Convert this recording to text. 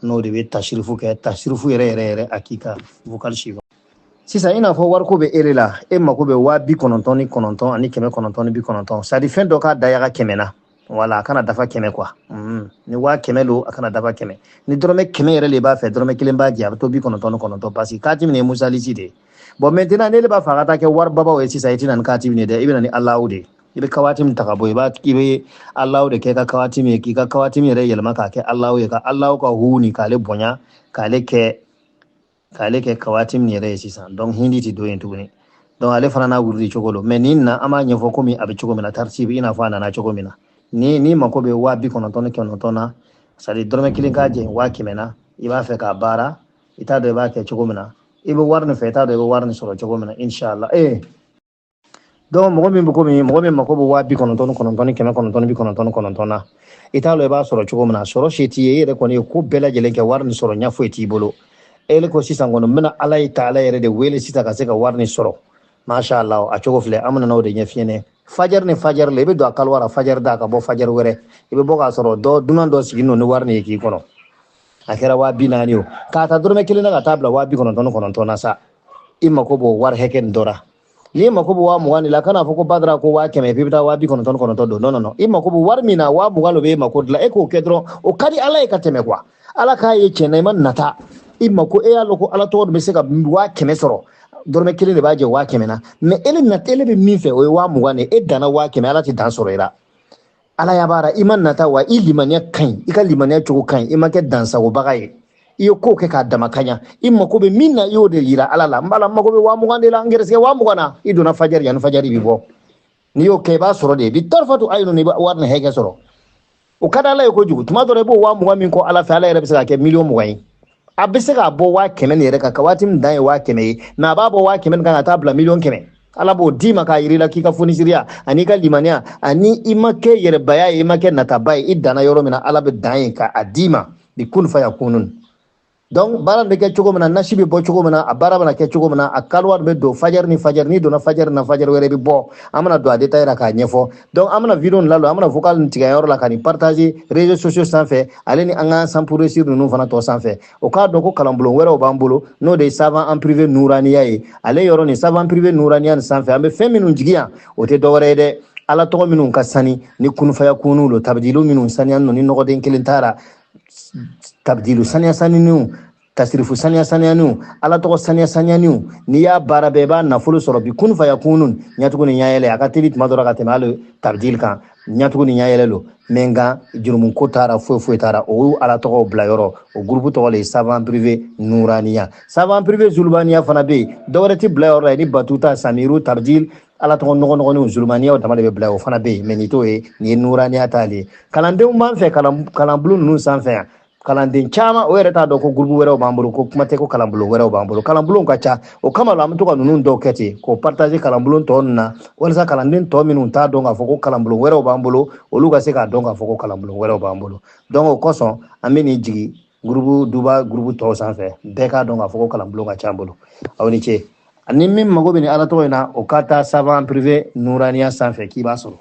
N'o de bɛ tasirifu kɛ, tasirifu yɛrɛ yɛrɛ yɛrɛ hakika. Vocal suivant. Sisan, i n'a fɔ wariko bɛ e de la, e mako bɛ 99990, c'est à dire fɛn dɔ k'a dayaga 100 na. Wala a kana dafa 100 quoi. Ni 100 000 don, a kana dafa 100. Ni dɔrɔmɛ 100 yɛrɛ de b'a fɛ, dɔrɔmɛ kelen b'a jɛ, a bɛ to 99, parce que kati ye musalisi de ye. Bon, maintenant, ne b'a fɛ a ka taa kɛ wari babaw ye sisan, i tɛna ni kati ye dɛ, i bɛ na ni Alahu de ye. I bɛ kawati min ta ka bɔ, i b'a i bɛ Alahu de kɛ ka kawati min ye, k'i ka kawati min yɛrɛ yɛlɛma k'a kɛ Alahu ye, ka Alahu ka hu ni k'ale bonya, k'ale kɛ kawati min yɛrɛ ye sisan. Donc hindi ti don yen tuguni. Donc ale fana n'a wurudi cogo don. Mais nin na, an b'a ɲɛfɔ komi a bɛ cogo min na, tartibi, i n'a fɔ a nana cogo min na. Ni mako bɛ 99 na, c'est à dire dɔrɔmɛ kelen k'a jɛ 100 000 na, i b'a fɛ k'a baara, i t'a dɔn i b'a kɛ cogo min na, i bɛ wari nin fɛ, i t'a dɔn i bɛ wari nin sɔrɔ cogo min na, inshallah. Donc mɔgɔ min bɛ komi mɔgɔ min mako bɛ 99999 na, i t'a dɔn i b'a sɔrɔ cogo min na, sɔrɔ se t'i ye, i yɛrɛ kɔni ye ko bɛɛ lajɛlen kɛ, wari nin sɔrɔ ɲɛ foyi t'i bolo. E ko sisan kɔni, n bɛna Ala ye ta, Ala yɛrɛ de wele sisan ka se ka wari nin sɔrɔ. Masha Allah, a cogo filɛ, an bɛna n'o de ɲɛf'i ɲɛnɛ. Fajari ni fajari la, i bɛ don a kaliwa la, fajari da ka bɔ, fajari wɛrɛ i bɛ bɔ k'a sɔrɔ dɔ dunan dɔ sigilen don ni wari nin ye k'i kɔnɔ. A kɛra 40 000 o, k'a ta dɔrɔmɛ kelen na ka taa bila 99 na sa, i mako b'o wari hakɛ nin dɔ la. N'i mako bɛ 20 000 de la, kana fɔ ko Badara ko 100 000, k'i bɛ taa 99 don. Non, non, non, i mako bɛ wari min na, 20 000 de bɛ e mako dilan, e k'o kɛ dɔrɔn, o ka di Ala ye ka tɛmɛ quoi. Ala k'a ye tiɲɛ na, i ma nata, i mako, e y'a lɔn ko Ala tɔgɔ dun bɛ se ka 100 000 sɔrɔ, dɔrɔmɛ kelen de b'a jɛ 100 000 na. Mais e na, ele bɛ min fɛ, o ye 20 000 de ye. E danna 100 000, Ala tɛ dan sɔrɔ i la. Ala ya baara, i ma nata wa, i limaniya ka ɲi, i ka limaniya cogo ka ɲi, i ma kɛ dansagobaga ye, i ye ko kɛ k'a dama ka ɲa. I mako bɛ min na, i y'o de yira Ala la. N b'a la, n mako bɛ 20 000 de la, n gɛrɛsɛgɛ 20 000 na. I donna fajari, yanni fajari bɛ bɔ, n'i y'o kɛ, i b'a sɔrɔ de. Bi tarfatu ayinu, i bɛ wari ni hakɛ sɔrɔ, o ka di Ala ye kojugu. Tuma dɔ la, i b'o 20 000 min kɔ Ala fɛ, Ala yɛrɛ bɛ se ka kɛ 20 000 000 ye. A bɛ se k'a bɔ 100 000 nin yɛrɛ kan, ka waati min dan ye 100 000 ye, mais a b'a bɔ 100 000 nin kan ka taa bila 100 000 000. Ala b'o d'i ma k'a yir'i la k'i ka fonisiriya ani i ka limaniya, ani i ma kɛ yɛrɛbaya ye, i ma kɛ nataba ye, i danna yɔrɔ min na, Ala bɛ dan yen ka a d'i ma bi kun fa yakunun. Donc baara bɛ kɛ cogo min na, nasi bɛ bɔ cogo min na, a baara bɛna kɛ cogo min na, a kaliwa bɛ don fajari ni fajari, n'i donna fajari na, fajari wɛrɛ bɛ bɔ. An bɛna don a détail la k'a ɲɛfɔ. Donc an bɛna vidéo nin lalɔ, an bɛna vocal nin tigɛ yɔrɔ la ka nin partager réseaux sociaux sanfɛ, ale ni an ka sans pour réussir ninnu fana tɔ sanfɛ. O k'a dɔn ko kalanbulon wɛrɛw b'an bolo, n'o de ye savant en privé nuraniya ye. Ale yɔrɔ nin, savant privé nuraniya nin sanfɛ, an bɛ fɛn minnu jigi yan, o tɛ dɔwɛrɛ ye dɛ, Ala tɔgɔ minnu ka sani ni kunfaya kunu lo, tabidilu minnu saniya nɔ, ni nɔgɔden kelen taara, tabidilu saniya saniniw, tasirifu saniya saniyaniw, Ala tɔgɔ saniya saniyaniw, n'i y'a baara bɛɛ, i b'a nafolo sɔrɔ bi kun faya kunun. Ɲɛtugu ni ɲayɛlɛ, a ka teli tuma dɔ la ka tɛmɛ hali tabidili kan. Ɲɛtugu ni ɲayɛlɛ lo mɛ, nka jurumu ko taara, foyi foyi taara. O y'u Ala tɔgɔw bila yɔrɔ, o groupe tɔgɔ le ye savant privé nuraniya. Savant privé zulubaniya fana bɛ yen, dɔwɛrɛ ti bila yɔrɔ la ni batuta, samiru, tabidil, Ala tɔgɔ nɔgɔ nɔgɔninw, zulumaniyaw dama de bɛ bila, o fana bɛ yen. Mais nin t'o ye, nin ye nuraniya t'ale ye. Kalandenw b'an fɛ kalanbulon ninnu sanfɛ yan, kalanden caman o yɛrɛ t'a dɔn ko groupe wɛrɛw b'an bolo, ko kuma tɛ ko kalanbulon wɛrɛw b'an bolo. Kalanbulon ka ca, o kama la an bɛ to ka ninnu dɔw kɛ ten k'o partager kalanbulon tɔ ninnu na, walasa kalanden tɔ minnu t'a dɔn k'a fɔ ko kalanbulon wɛrɛw b'an bolo, olu ka se k'a dɔn k'a fɔ ko kalanbulon wɛrɛw b'an bolo. Donc o kosɔn an bɛ nin jigi groupe duba, groupe tɔw sanfɛ, bɛɛ k'a dɔn k'a fɔ ko kalanbulon ka ca an bolo. Aw ni ce. Ani min mago bɛ nin Ala tɔgɔ in na, o ka taa savant privé nuraniya sanfɛ k'i b'a sɔrɔ.